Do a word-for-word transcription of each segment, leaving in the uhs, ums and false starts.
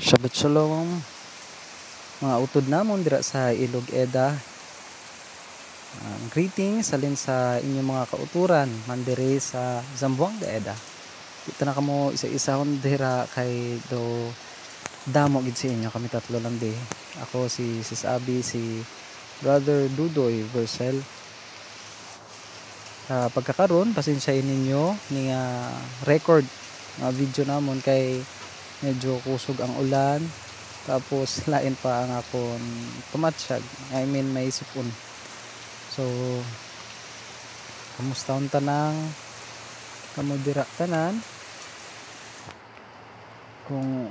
Shabbat Shalom, mga utod namon dira sa Ilog Eda. Um, greetings halin sa inyong mga kauturan man diri sa Zamboanga Eda. Kita na kamo isa-isahon dira kay do damo gid sa inyo, kami tatlo lang di. Ako si Sis Abby, si Brother Dudoy Vercel. Sa pagkakaron, pasensya ninyo ni nga record nga video namon kay medyo kusog ang ulan, tapos lain pa ang akon pamatyag, I mean, may sipon. So, kamusta ang tanang kamo dira tanan? Kung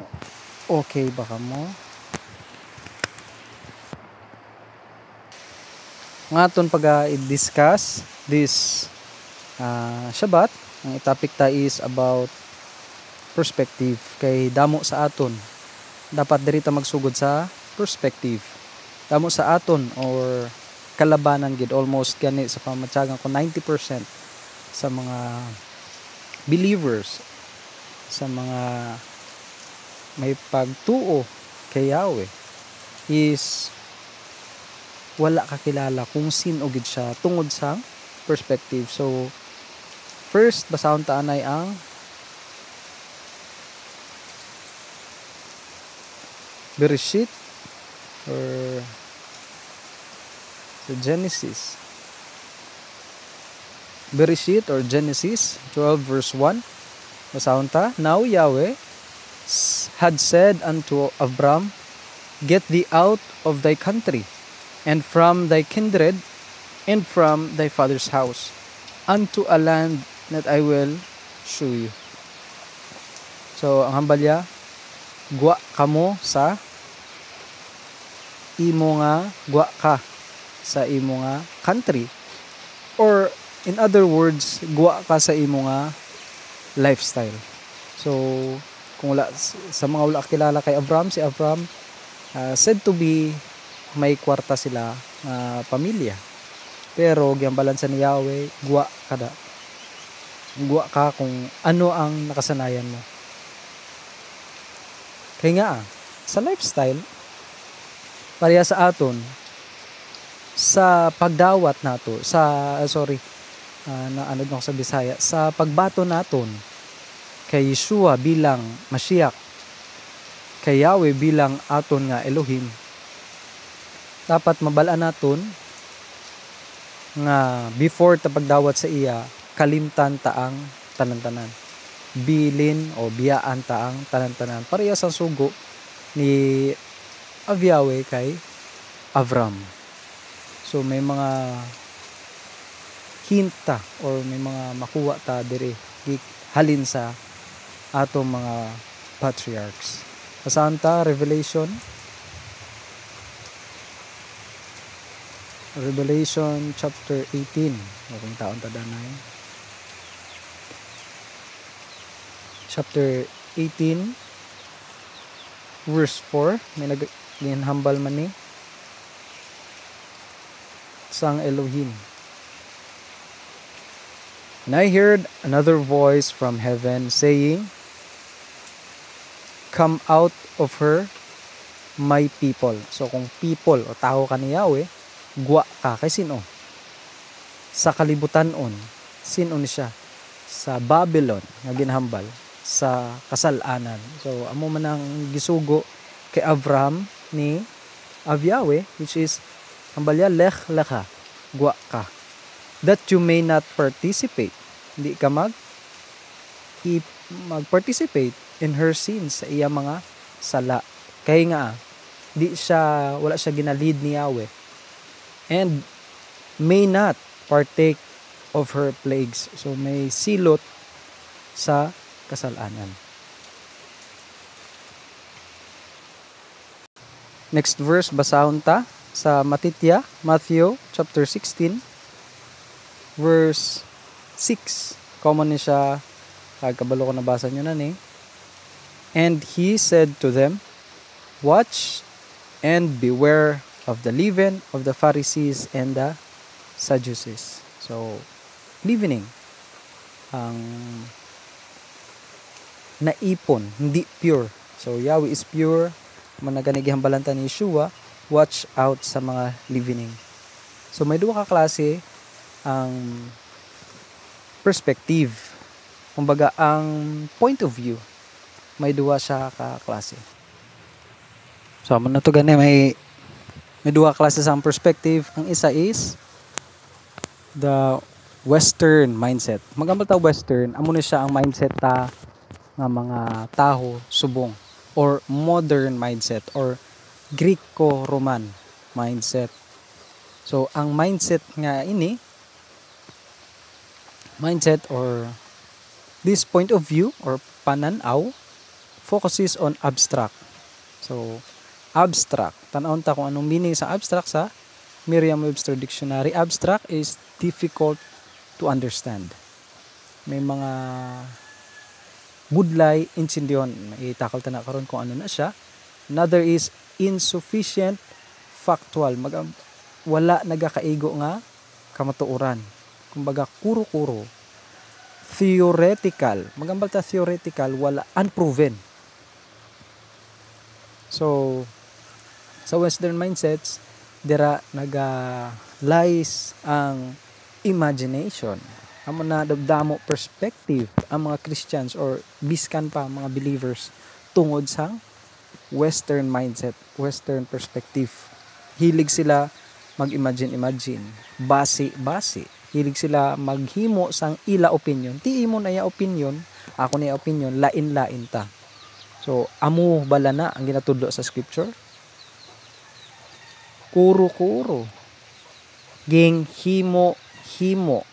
okay ba kamo? Nga aton pag-i-discuss this, ah, Shabbat, ang topic ta is about perspective. Kay damo sa aton, dapat diri ta magsugod sa perspective. Damo sa aton or kalabanan gid, almost gani sa pamatyagan ko, ninety percent sa mga believers, sa mga may pagtuo kay Yahweh, is wala kakilala kung sin-o gid siya tungod sa perspective. So, first, basahon ta anay ang Bereshit or sa Genesis. Bereshit or Genesis twelve verse one. Basahon ta, "Now Yahweh s-, had said unto Abram, Get thee out of thy country, and from thy kindred, and from thy father's house, unto a land that I will show you." So, ang hambalya, gwa kamo sa imo nga, gwa ka sa imo nga country, or in other words, gwa ka sa imo nga lifestyle. So, kung wala, sa mga wala kilala kay Abram, si Abram, ah, said to be may kwarta sila nga pamilya. Pero gihambalan sa ni Yahweh, gwa ka da. Gwa ka kung ano ang nakasanayan mo. Kay nga, sa lifestyle, pareha sa aton, sa pagdawat nato, sa, ah, sorry, ah, naanod na ako sa Bisaya, sa pagbaton naton kay Yeshua bilang Mashiach, kay Yahweh bilang aton nga Elohim, dapat mabal-an naton nga before ta pagdawat sa iya, kalimtan ta ang tanan-tanan. Bilin o biyaan ta ang tanan-tanan. Pareha sang sugo ni Aviawe kay Avram. So, may mga hint ta or may mga makuha ta diri gi-, halin sa atong mga patriarchs. Basahan ta, Revelation. Revelation chapter eighteen. O, kung taon ta danay. Chapter eighteen, verse four. May nag-, ginhambal man ni sang Elohim. And I heard another voice from heaven saying, "Come out of her, my people." So, kung people o tawo ka ni Yahweh, gwa ka. Kay sin-o? Sa kalibutan-on. Sin-o ni siya? Sa Babylon nga ginhambal sa kasal-anan. So, amo man ang gisugo kay Abraham ni Aviawe, which is, hambalya, "Lech lecha," gwa ka, "that you may not participate." Hindi ka mag-, i-, mag-participate in her sins, sa iya mga sala. Kay nga, di siya, wala siya ginalid ni Yahweh. And may not partake of her plagues. So, may silot sa kasalanan. Next verse, basahon ta sa Matitya, Matthew chapter sixteen, verse six. Common ni siya, kag kabalo ko nabasa nyo na ni. And he said to them, "Watch and beware of the leaven of the Pharisees and the Sadducees." So, leavening, ang naipon, hindi pure So, Yahweh is pure. Amo na gani gihambalan ta ni Yeshua, watch out sa mga leavening. So, may duha ka klase ang perspective. Kumbaga, ang point of view, may duha siya ka klase. So, amo na to gani, may, may duha klase sa ang perspective. Ang isa is the Western mindset. Maghambal ta Western, amo ni siya ang mindset ta nga mga tawo subong, or modern mindset, or Greco-Roman mindset. So, ang mindset nga ini, mindset, or this point of view or panan-aw, focuses on abstract. So, abstract. Tan-awon ta kung anong meaning sa abstract sa Merriam-Webster Dictionary. Abstract is difficult to understand. May mga budlay, intindihon. Itakal ta na karon kung ano na siya. Another is insufficient factual. Mag-, wala nagakaigo nga kamatuoran. Kumbaga, kuro-kuro. Theoretical. Maghambal ta theoretical, wala, unproven. So, sa Western mindsets, dira naga-lies ang imagination. Amo na, damo perspective ang mga Christians or biskan pa mga believers tungod sa Western mindset, Western perspective. Hilig sila mag-imagine-imagine, basi-basi. Hilig sila maghimo sang ila opinion. Ti imo na iya opinion, ako na iya opinion, lain-lain ta. So, amo bala na ang ginatudlo sa scripture? Kuro-kuro. Ginhimo-himo.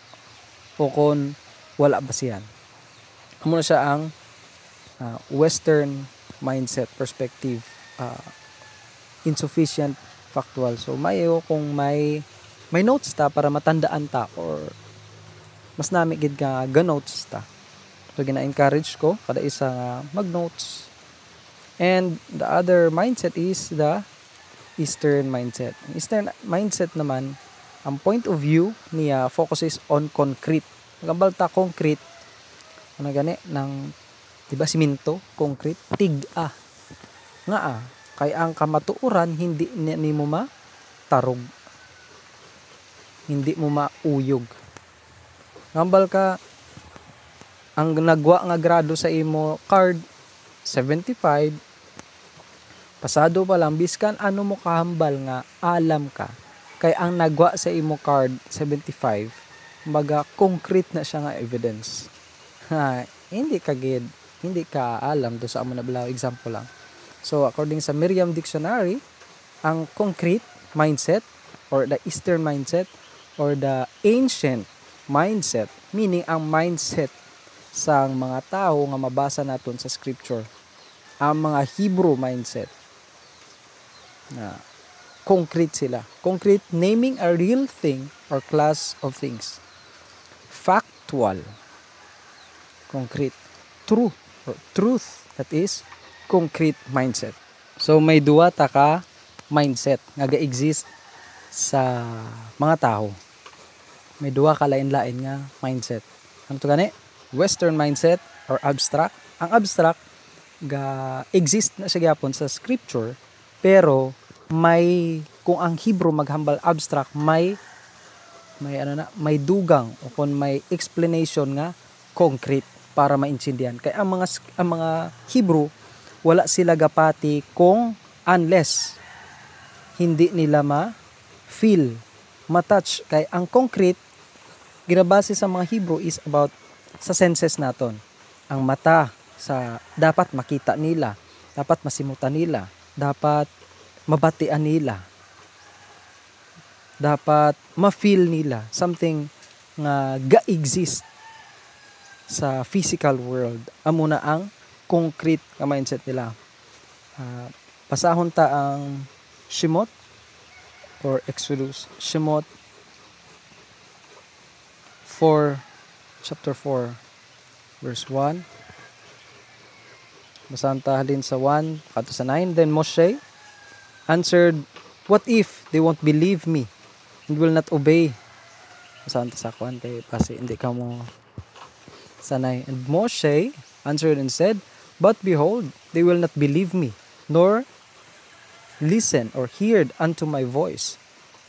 O kon wala basihan. Amo na siya ang, ah, Western mindset perspective, ah, insufficient factual. So, maayo kung may, may notes ta para matandaan ta, or mas nami gid nga ga-notes ta. So, gina-encourage ko kada isa nga mag-notes. And the other mindset is the Eastern mindset. Ang Eastern mindset naman, ang point of view niya focuses on concrete. Maghambal ta concrete, ano gani, nang, di ba, simento, concrete, tig-a. Ngaa? Kay ang kamatuoran hindi ni-, nimo matarog. Hindi mo mauyog. Hambal ka, ang nagwa nga grado sa imo card, seventy-five, pasado pa lang, biskan ano mo kahambal nga alam ka, kay ang nagwa sa imo card, seventy-five, maga concrete na siya nga evidence. Ha, hindi ka gid, hindi ka alam do sa amo na balaw, example lang. So, according sa Merriam Dictionary, ang concrete mindset or the Eastern mindset or the ancient mindset, meaning ang mindset sang mga tawo nga mabasa naton sa scripture, ang mga Hebrew mindset, na concrete sila. Concrete, naming a real thing or class of things. Factual, concrete. True, or truth, that is, concrete mindset. So, may duwa ta ka mindset nga ga-exist sa mga tawo. May duwa ka lain-lain nga mindset. Ano to gani? Western mindset or abstract. Ang abstract, ga-exist na siya gyapon sa scripture, pero may, kung ang Hebrew maghambal abstract, may, may ano na, may dugang o kung may explanation nga concrete para maintindihan. Kay ang mga s-, ang mga Hebrew, wala sila gapati kung unless hindi nila ma-feel, ma-touch. Kay ang concrete, ginabase sa mga Hebrew is about sa senses naton. Ang mata, sa, dapat makita nila, dapat masimutan nila, dapat mabatian nila, dapat ma-feel nila something nga ga-exist sa physical world. Amo na ang concrete nga mindset nila. Ah, basahon ta ang Shemot or Exodus, Shemot four, chapter four, verse one. Basahon ta halin sa one kadto sa nine. Then Moshe answered, "What if they won't believe me and will not obey?" Basahon ta sa kuan kay basi hindi ka mo sanay. And Moshe answered and said, But behold, they will not believe me, nor listen or hear unto my voice.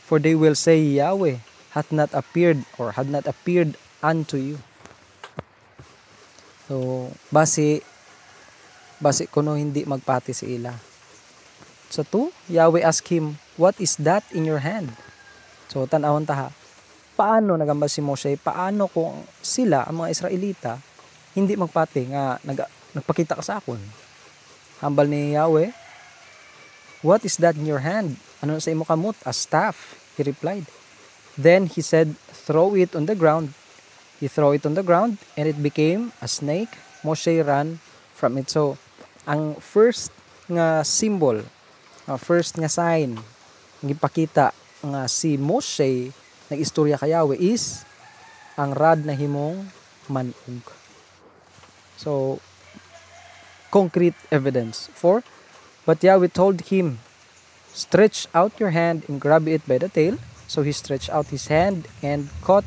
For they will say, Yahweh hath not appeared or had not appeared unto you. So, basi, basi kuno hindi magpati sa ila. So, two, Yahweh asked him, "What is that in your hand?" So, tan-awon ta ha. Paano, nagambal si Moshe, paano kung sila, ang mga Israelita, hindi magpati nga nag-, nagpakita ka sa akon? Hambal ni Yahweh, "What is that in your hand? Ano sa imo kamot?" "A staff," he replied. Then he said, "Throw it on the ground." He threw it on the ground, and it became a snake. Moshe ran from it. So, ang first nga symbol, ang first nga sign, nga gipakita nga si Moshe nag-istorya kay Yahweh is ang rod nahimong man-og. So, concrete evidence. Four, but Yahweh told him, "Stretch out your hand and grab it by the tail." So he stretched out his hand and caught,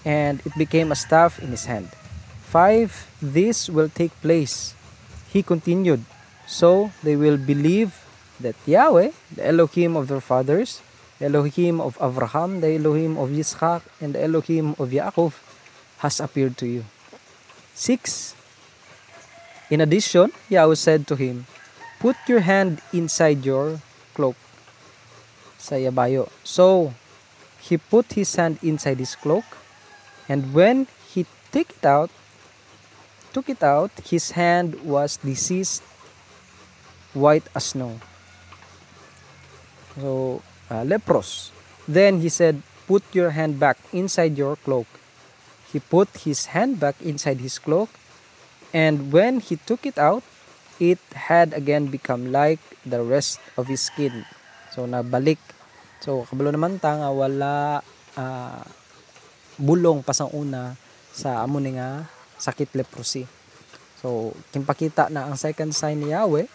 and it became a staff in his hand. Five, this will take place, he continued. So they will believe that Yahweh, the Elohim of their fathers, the Elohim of Abraham, the Elohim of Yitzchak, and the Elohim of Yaakov, has appeared to you. Six, in addition, Yahweh said to him, "Put your hand inside your cloak." Sa yabayo. So, he put his hand inside his cloak, and when he took it out, took it out, his hand was diseased, white as snow. So, uh, leprous. Then he said, "Put your hand back inside your cloak." He put his hand back inside his cloak, and when he took it out, it had again become like the rest of his skin. So, nabalik. So, kabalo naman ta nga wala, ah, bulong pa sang una sa amo ni nga sakit, leprosy. So, ginpakita na ang second sign ni Yahweh,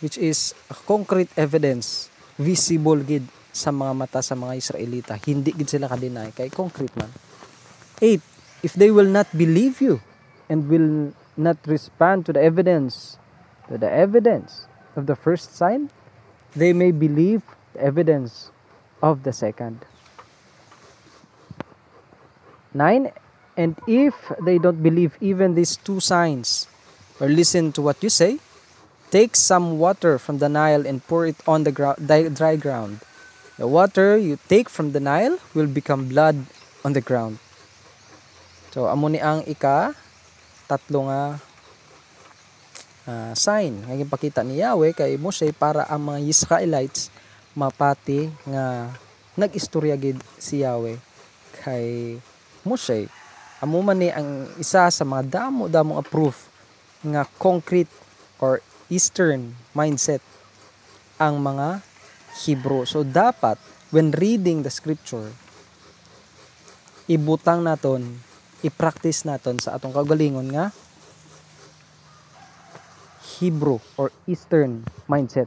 which is a concrete evidence, visible gid sa mga mata sa mga Israelita. Hindi gid sila ka-deny kay concrete man. Eight, if they will not believe you and will not respond to the evidence, to the evidence of the first sign, they may believe the evidence of the second. Nine, and if they don't believe even these two signs or listen to what you say, take some water from the Nile and pour it on the grou-, di-, dry ground. The water you take from the Nile will become blood on the ground. So, amo ni ang ika tatlo nga, ah, sign nga ginpakita ni Yahweh kay Moshe para ang mga Israelites mapati nga nag-istorya gid si Yahweh kay Moshe. Amo man ni ang isa sa mga damo-damo nga proof nga concrete or Eastern mindset ang mga Hebrew. So, dapat, when reading the scripture, ibutang naton, i-practice naton sa atong kaugalingon nga Hebrew or Eastern mindset.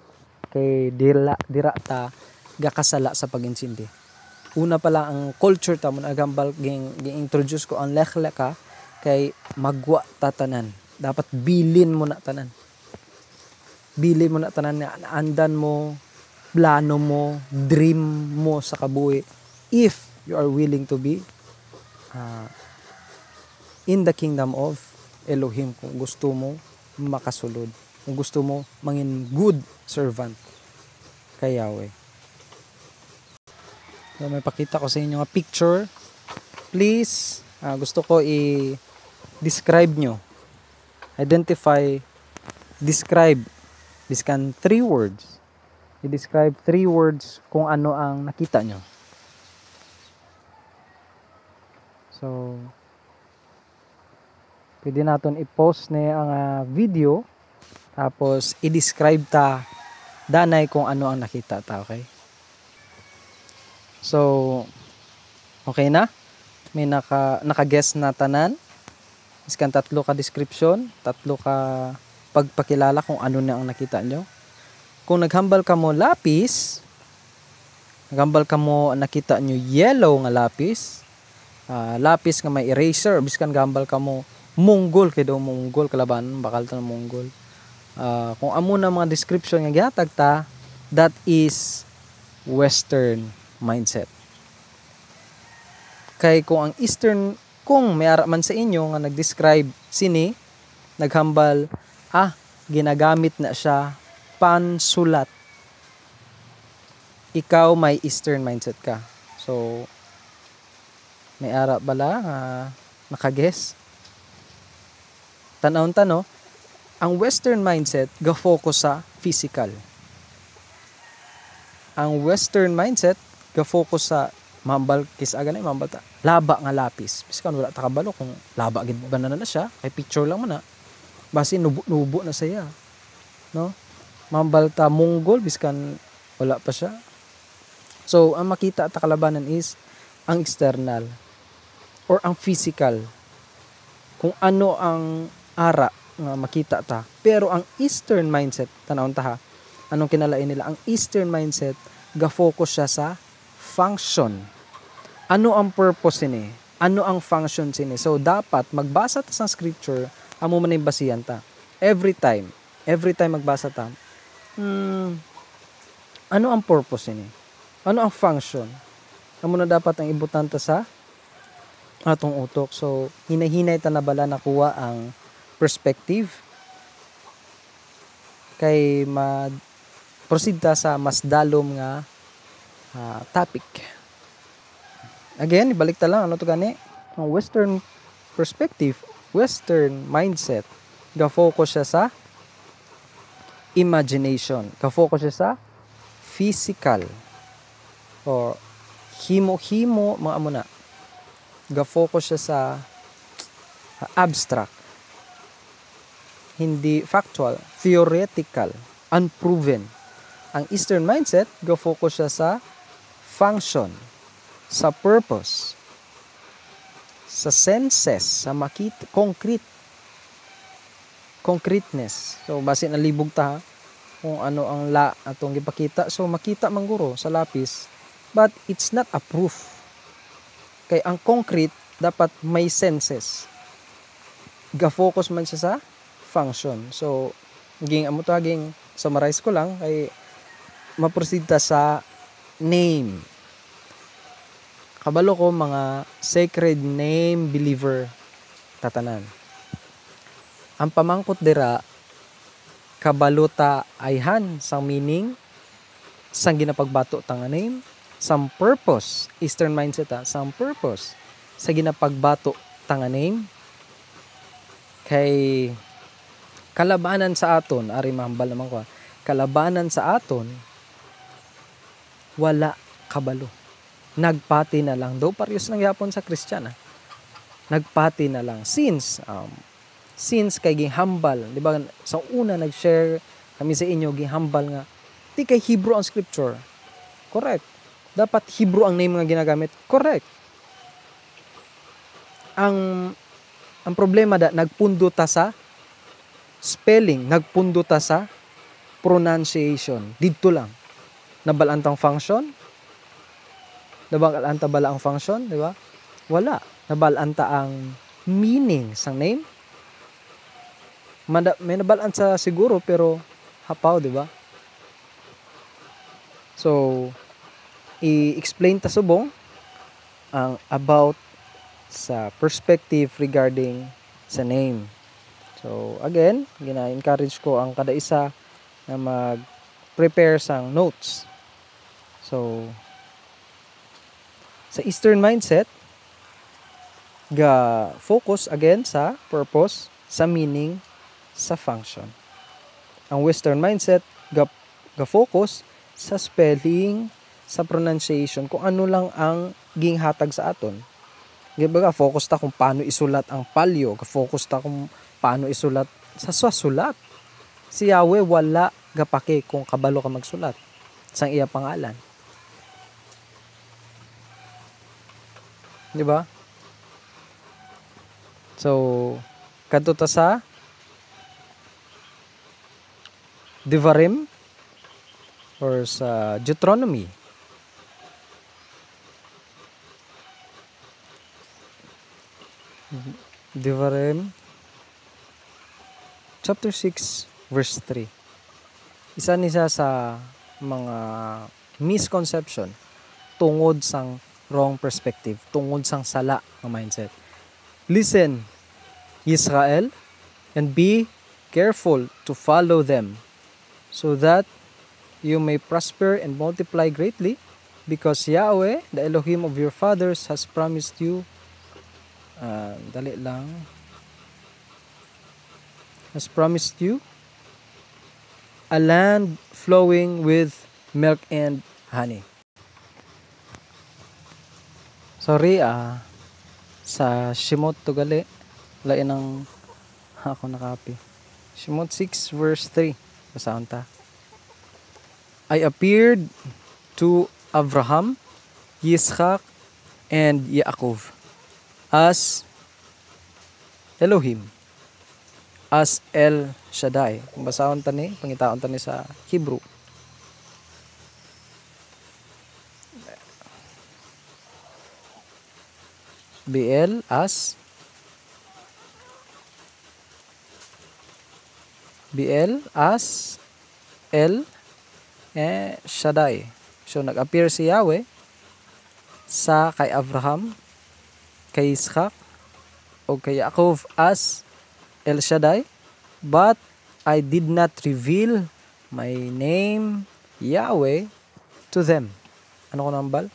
Kay dira, dira ta gakasala sa pag-intindi. Una pa lang ang culture ta mo nagambal, ging, ging-introduce ko ang lekhleka kay magwa ta tanan. Dapat bilin mo na tanan. Bilin mo na tanan nga andan mo, plano mo, dream mo sa kabuhi. If you are willing to be, ah, in the kingdom of Elohim, kung gusto mo makasulod, kung gusto mo mangin good servant kay Yahweh. So, may pakita ko sa inyo nga picture. Please, ah, gusto ko i-describe nyo. Identify, describe. Biskan three words. I-describe three words kung ano ang nakita nyo. So, pwede naton i-pause ni ang, ah, video. Tapos, i-describe ta danay kung ano ang nakita ta, okay? So, okay na? May naka, naka-guess na tanan? Iskan tatlo ka description, tatlo ka pagpakilala kung ano na ang nakita nyo. Kung naghambal ka mo lapis, naghambal ka mo nakita nyo yellow nga lapis, ah, lapis nga may eraser, biskan gambal ka mo Munggol kay daw munggol, kalaban, bakal ta na munggol. Ah, kung amo na mga description nga gihatag ta, that is Western mindset. Kay kung ang Eastern, kung may ara man sa inyo nga nag-describe sini, naghambal, ah, ginagamit na siya pansulat. Ikaw may Eastern mindset ka. So, may ara bala nga naka-guess? Tan-awon ta, no? Ang Western mindset ga-focus sa physical. Ang Western mindset ga-focus sa, mambal, kis-a gani, mambal ta, laba nga lapis. Biskan wala ta kabalo kung laba gid ba na na siya, kay picture lang man na. Basi nubo-nubo na siya, no? Mambal ta munggol, biskan wala pa siya. So, ang makita ta kalabanan is ang external or ang physical. Kung ano ang ara nga makita ta. Pero ang Eastern mindset, tan-awon ta ha, anong kinalain nila? Ang Eastern mindset, ga-focus siya sa function. Ano ang purpose sini? Ano ang function sini? So, dapat magbasa ta sang scripture, amo man ang basihan ta. Every time, every time magbasa ta, hmm, ano ang purpose sini? Ano ang function? Amo na dapat ang ibutang ta sa atong utok. So, hinay-hinay ta na bala nakuha ang perspective. Kay ma-, proceed ta sa mas dalom nga, ah, topic. Again, ibalik ta lang, ano to gani? Ang Western perspective, Western mindset, ga-focus siya sa imagination, ga-focus siya sa physical, o himo-himo, mga amo na. Ga-focus siya sa abstract, hindi factual, theoretical, unproven. Ang Eastern mindset, ga-focus siya sa function, sa purpose, sa senses, sa makit-, concrete, concreteness. So, basi nalibog ta, ha, kung ano ang la atong gipakita. So, makita man guro sa lapis, but it's not a proof. Kay ang concrete, dapat may senses. Ga-focus man siya sa function. So, ging, amo to, ging summarize ko lang, kay ma-proceed ta sa name. Kabalo ko, mga sacred name believer ta tanan. Ang pamangkot dira, kabalo ta ayhan sang meaning sang ginapagbato ta nga name, sang purpose, Eastern mindset, ha, sang purpose sa ginapagbato ta nga name. Kay kalabanan sa aton, ari mahambal naman ko, ha, kalabanan sa aton, wala kabalo. Nagpati na lang. Daw parehas lang gyapon sa Christian, ah. Nagpati na lang. Since, um, since kay ginhambal, di ba, sa una nag-share kami sa inyo, ginhambal nga, di kay Hebrew ang scripture. Correct. Dapat Hebrew ang name nga ginagamit. Correct. Ang, ang problema da, nagpundo ta sa spelling, nagpundo ta sa pronunciation. Didto lang. Nabal-an ta ang function? Nabal-an ta bala ang function, di ba? Wala. Nabal-an ta ang meaning sang name? Mada-, may nabal-an sa siguro, pero hapaw, di ba? So, i-explain ta subong ang about sa perspective regarding sa name. So, again, gina-encourage ko ang kada isa na mag-prepare sang notes. So, sa Eastern mindset, ga-focus again sa purpose, sa meaning, sa function. Ang Western mindset, ga-, ga-focus sa spelling, sa pronunciation, kung ano lang ang ginhatag sa aton. Di ba, ga-focus ta kung paano isulat ang palyo, ga-focus ta kung paano isulat sa, sa sulat. Si Yahweh wala gapake kung kabalo ka magsulat sang iya pangalan. Di ba? So, kadto ta sa Devarim or sa Deuteronomy. Devarim Chapter six, verse three. Isa ni siya sa mga misconception tungod sang wrong perspective, tungod sang sala nga mindset. Listen, Israel, and be careful to follow them, so that you may prosper and multiply greatly, because Yahweh, the Elohim of your fathers, has promised you, ah, dali lang, has promised you a land flowing with milk and honey. Sorry, ah, sa Shemot to gali, lain ang ako nakapi. Shemot six verse three. Basahon ta. "I appeared to Abraham, Yitzchak, and Yaakov as Elohim, as El Shaddai." Kung basahon ta ni, pangitaon ta ni sa Hebrew. Beel as, Beel as El, eh, Shaddai. So, nag-appear si Yahweh sa kay Abraham, kay Yitzchak, o kay Yaakov as El Shaddai, but I did not reveal my name, Yahweh, to them. Ano ko nambal?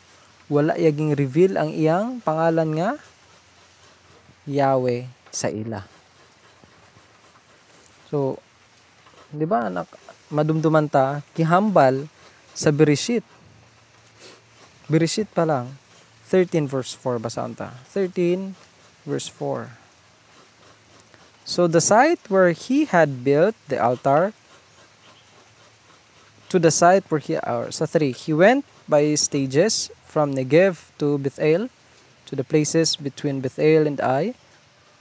Wala ya ging-reveal ang iyang pangalan nga Yahweh sa ila. So, di ba, nak-, madumduman ta, gihambal sa Bereshit. Bereshit pa lang, thirteen verse four, basahon ta. Thirteen verse four. So the site where he had built the altar, to the site where he, or sa three, he went by stages from Negev to Bethel, to the places between Bethel and Ai,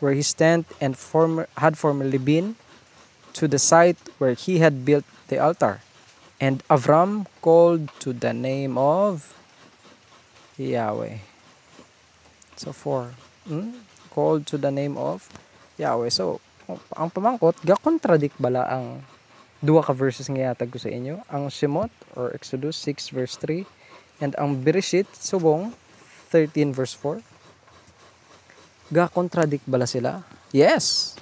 where his tent and former, had formerly been, to the site where he had built the altar. And Avram called to the name of Yahweh. So, four. Hmm? Called to the name of Yahweh. So, ang pamangkot, ga-contradict bala ang duha ka verses nga ihatag ko sa inyo? Ang Shemot or Exodus six verse three and ang Bereshit, subong thirteen verse four. Ga-contradict bala sila? Yes.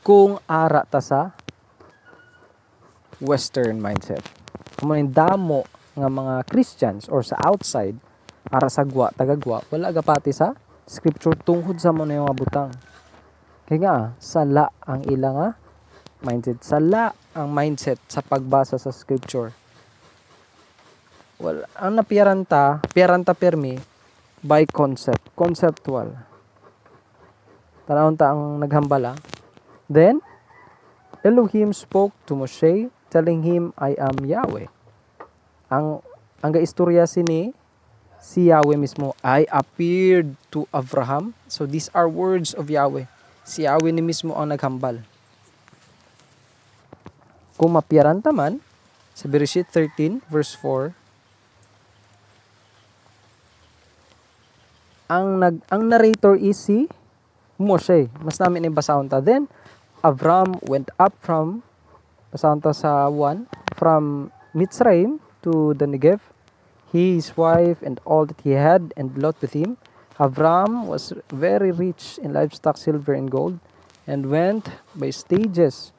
Kung ara ta sa Western mindset. Amo ang damo nga mga Christians or sa outside, ara sa gwa, taga-gwa, wala gapati sa scripture tungod sa amo na nga butang. Kay nga, sala ang ila nga mindset. Sala ang mindset sa pagbasa sa scripture. Well, ang napiyaran ta, piyaran ta pirmi by concept, conceptual. Tanawon ta ang naghambal, ah. Then, Elohim spoke to Moshe, telling him, "I am Yahweh." Ang, ang gaistorya sini, si Yahweh mismo, "I appeared to Abraham." So, these are words of Yahweh. Si Yahweh ni mismo ang naghambal. Kung mapiyaran ta man, sa Bereshit thirteen, verse four, ang nag-, ang narrator is si Moshe. Mas nami ni basahon ta. Then, Avram went up from, basahon ta sa one, from Mitzrayim to the Negev, he, his wife, and all that he had, and Lot with him. Avram was very rich in livestock, silver, and gold, and went by stages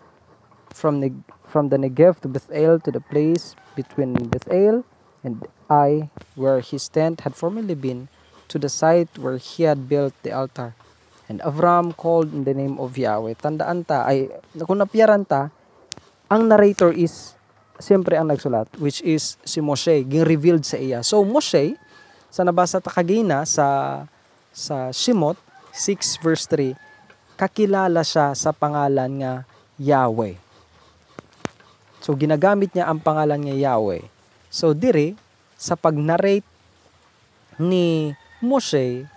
from Neg-, from the Negev to Bethel, to the place between Bethel and Ai, where his tent had formerly been, to the site where he had built the altar. And Avram called in the name of Yahweh. Tandaan ta, ay, kung napiyaran ta, ang narrator is siyempre ang nagsulat, which is si Moshe, ging-revealed sa iya. So, Moshe, sa nabasa ta kagina sa, sa Shemot six verse three, kakilala siya sa pangalan nga Yahweh. So, ginagamit niya ang pangalan nga Yahweh. So, diri, sa pag-narrate ni Moshe,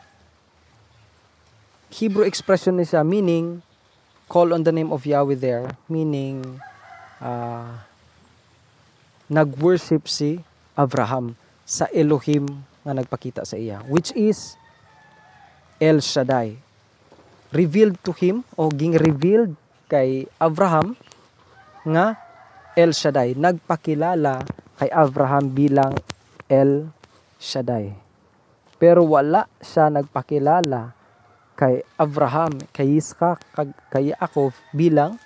Hebrew expression ni siya, meaning, call on the name of Yahweh there, meaning, ah, nag-worship si Abraham sa Elohim nga nagpakita sa iya, which is El Shaddai. Revealed to him, o ging-revealed kay Abraham nga El Shaddai. Nagpakilala kay Abraham bilang El Shaddai. Pero wala siya nagpakilala kay Abraham, kay Yitzhak, kag kay Yaakov bilang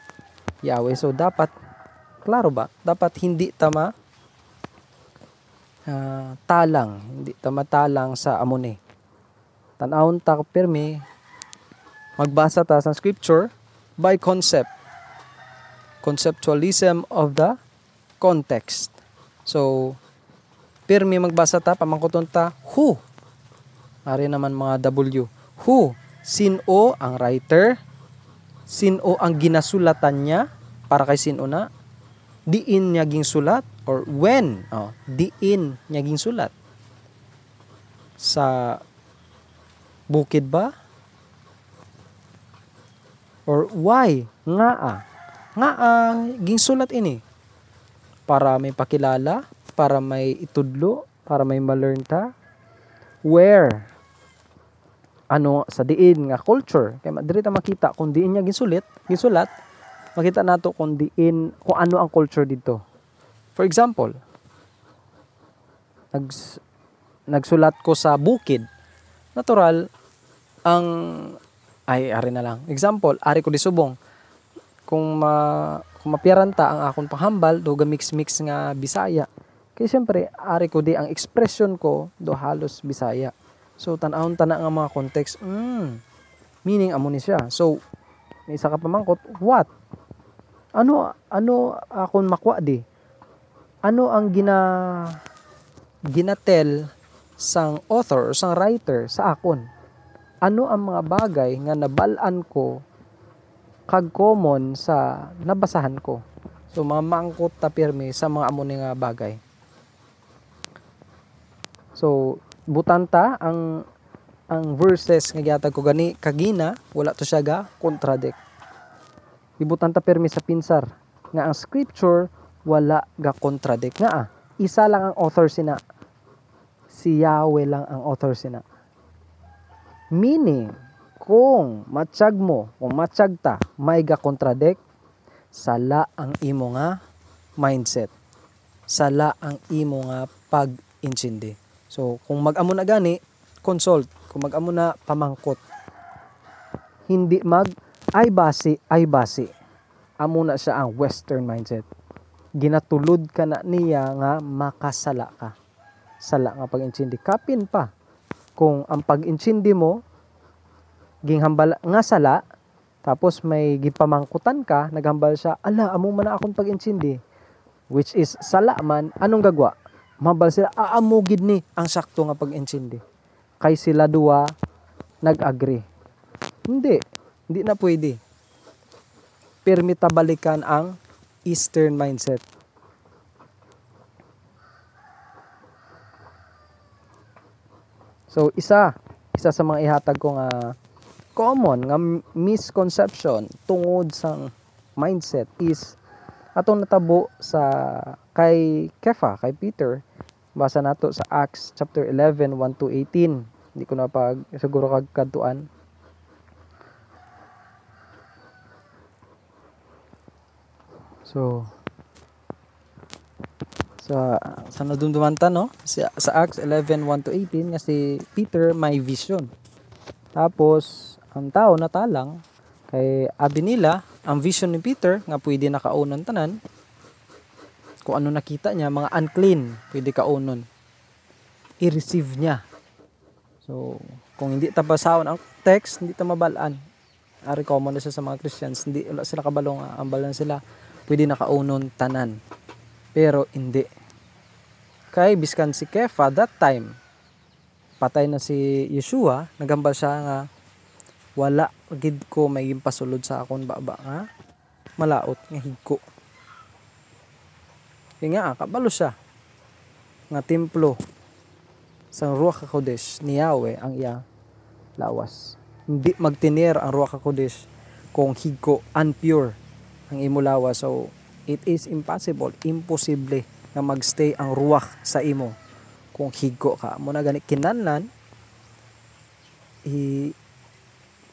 Yahweh. So, dapat, klaro ba? Dapat hindi ta ma-, ah, talang, hindi ta matalang sa amo ni. Tan-awon ta pirmi, magbasa ta sa scripture by concept. Conceptualism of the context. So, pirmi magbasa ta, pamangkuton ta, who? Ari naman mga W. Who? Sin-o ang writer? Sin-o ang ginasulatan niya? Para kay sin-o na? Diin niya ginsulat? Or when? Oh, diin niya ginsulat? Sa bukid ba? Or why? Ngaa? Ngaa ginsulat ini? Para may pakilala? Para may itudlo? Para may ma-learn ta? Where? Ano, sa diin nga culture? Kay ma-, diri ta makita kung diin niya ginsulit, ginsulat, makita nato kung diin, kung ano ang culture dito. For example, nags-, nagsulat ko sa bukid. Natural, ang, ay, ari na lang. Example, ari ko di subong. Kung ma-, kung mapiyaran ta ang akon panghambal, do ga mix-mix nga Bisaya. Kay siyempre, ari ko di ang expression ko, do halos Bisaya. So, tan-awon ta na nga mga context, mm, meaning amo ni siya. So, may isa ka pamangkot, what? Ano, ano akon makwa di? Ano ang gina-, ginatel sang author or sang writer sa akon? Ano ang mga bagay nga nabal-an ko kag common sa nabasahan ko? So, mga mangkot ta pirmi sa mga amo ni nga bagay. So, butang ta ang, ang verses nga gihatag ko gani kagina, wala to siya ga contradict. Ibutang ta pirmi sa pinsar nga ang scripture wala ga contradict. Ngaa, isa lang ang author sina. Si Yahweh lang ang author sina. Meaning, kung matyag mo, kung matyag ta, may ga contradict, sala ang imo nga mindset. Sala ang imo nga pag-intindi. So, kung mag-amo na gani, consult. Kung mag-amo na, pamangkot. Hindi mag, "Ay basi, ay basi." Amo na siya ang Western mindset. Ginatulod ka na niya nga makasala ka. Sala nga pag-intindi. Kapin pa, kung ang pag-intindi mo, ginhambal nga sala, tapos may gipamangkutan ka, naghambal siya, "Ala, amo man na akong pag-intindi." Which is, sala man, anong gagwa? Mahambal sila, "Ah, amo gid ni ang sakto nga pag-intindi." Kay sila duwa nag-agree. Hindi. Hindi na pwede. Pirmi ta balikan ang Eastern mindset. So, isa, isa sa mga ihatag ko nga common nga misconception tungod sa mindset is atong natabo sa kay Kepha, kay Peter. Basa nato sa Acts chapter eleven, one to eighteen. Di ko na pag siguro kag kadtuan. So, sa, sa nadumduman ta, no? Sa, sa Acts eleven, one to eighteen, nga si Peter may vision. Tapos, ang tao natalang, kay abi nila, ang vision ni Peter, nga pwede na kaunon tanan, kung ano nakita niya, mga unclean, pwede kaunon. I-receive niya. So, kung hindi ta basahon ang text, hindi ta mabalaan. Ari common na siya sa mga Christians. Hindi, wala sila kabalo nga ambal na sila. Pwede na kaunon tanan. Pero hindi. Kay biskan si Kepha that time, patay na si Yeshua, nagambal siya nga, "Wala gid ko may ginpasulod sa akon baba nga malaut nga higko." Kay nga, kabalo siya nga templo sang Ruach HaKodesh ni Yahweh ang iya lawas. Hindi magtener ang Ruach HaKodesh kung higko, unpure ang imo lawas. So, it is impossible, imposible nga magstay ang Ruach sa imo kung higko ka. Amo na gani, kinahanglan i-,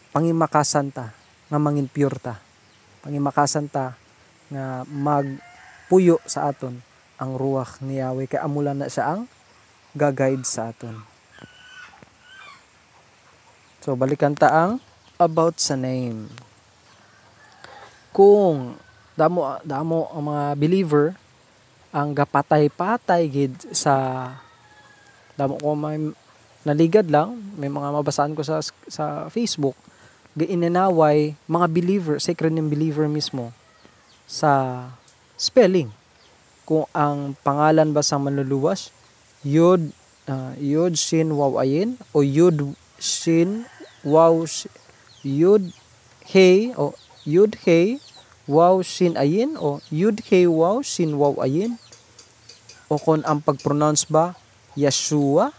pangimakasan ta nga mangin pure ta. Pangimakasan ta nga magpuyo sa aton ang Ruach ni Yahweh, kay amo lang na siya ang ga-guide sa aton. So, balikan ta ang about sa name. Kung damo, damo ang mga believer ang gapatay-patay gid sa, damo ko may naligad lang, may mga mabasaan ko sa, sa Facebook, giininaway mga believer, sacred name believer mismo sa spelling. Kung ang pangalan ba sang manluluwas, Yud, ah, Yud Shin Waw Ayin, o Yud Shin Waw Sh-, Yud He, o Yud He Waw Shin Ayin, o Yud He Waw Shin Waw Ayin, o kon ang pag-pronounce ba Yeshua,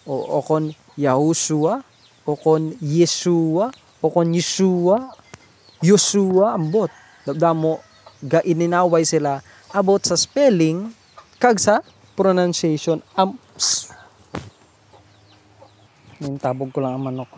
o, o kon Yahushua, o kon Yeshua, o kon Yeshua, Yeshua, ambot. Damo, gaininaway sila about sa spelling kag sa pronunciation. Am, ps. Nintabog ko lang ang manok.